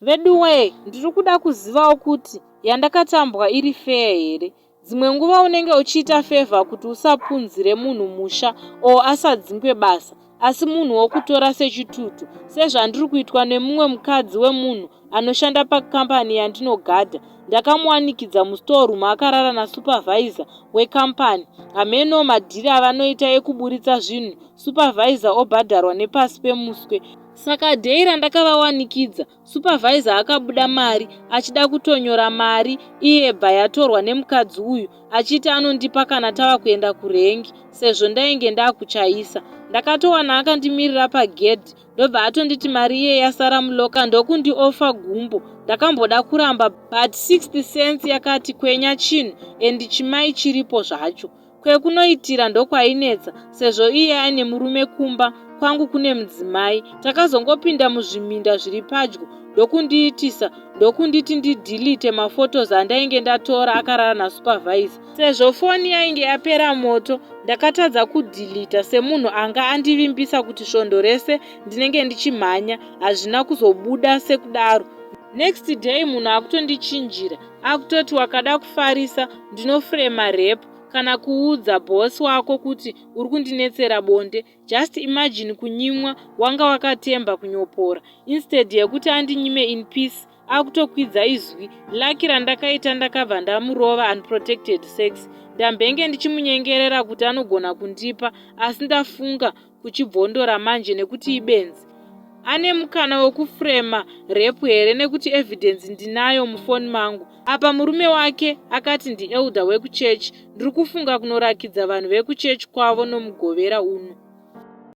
Veduwee ndiri kuda kuzivawo kuti yandakatambwa iri fair here. Dzimwe nguva unenge uchiita favour kuti usapunzire munhu musha or asadzingwe basa asi munhu wokutora sechitutu sezvandiri kuitwa nemumwe mukadzi wemunhu anoshanda pakambani yandinogadha. Ndakamuwanikidza mustoreroom akarara nasupervisor wekambani. Hameno madhiri avanoita ekuburitsa zvinhu supervisor obhadharwa nepasi pemuswe. Saka day randakavawanikidza Supervisor akabuda mari achida kutonyora mari iye bva yatorwa nemukadzi uyu achiti anondipa kana tava kuenda kurengi sezvo ndainge ndakuchaisa. Ndakatowana akandimirira pagedhi ndobva atonditi mari iye yasara muloka ndokundiofa gumbo. Ndakamboda kuramba but 60 cents yakati kwenya chinhu and chimai chiripo zvacho. Kwekunoitira ndokwainetsa sezvo iye aine murume kumba kwangu kune mudzimai. Takazongopinda muzviminda zviri padyo ndokundiitisa ndokunditi ndidelete maphotos andainge ndatora akarara nasupervisor. Sezvo foni yainge yapera moto ndakatadza kudeleta semunhu anga andivimbisa kuti svondo rese ndinenge ndichimhanya hazvina kuzobuda sekudaro. Next day munhu akutondichinjira akutoti wakada kufarisa ndinofrema rape kana kuudza boss wako kuti uri kundinetsera bonde. Just imagine kunyimwa wanga wakatemba kunyopora instead yekuti andinyime in peace akutokwidza izwi. Lucky randakaita ndakabva ndamurova unprotected sex. Ndambenge ndichimunyengerera kuti anogona kundipa asi ndafunga kuchibvondora manje nekuti ibenzi. Ane mukana wekufrema rape here nekuti evidence ndinayo mufoni mangu. Apa murume wake akati ndielder wekuchechi. Ndiri kufunga kunorakidza vanhu vekuchechi kwavo nomugovera uno.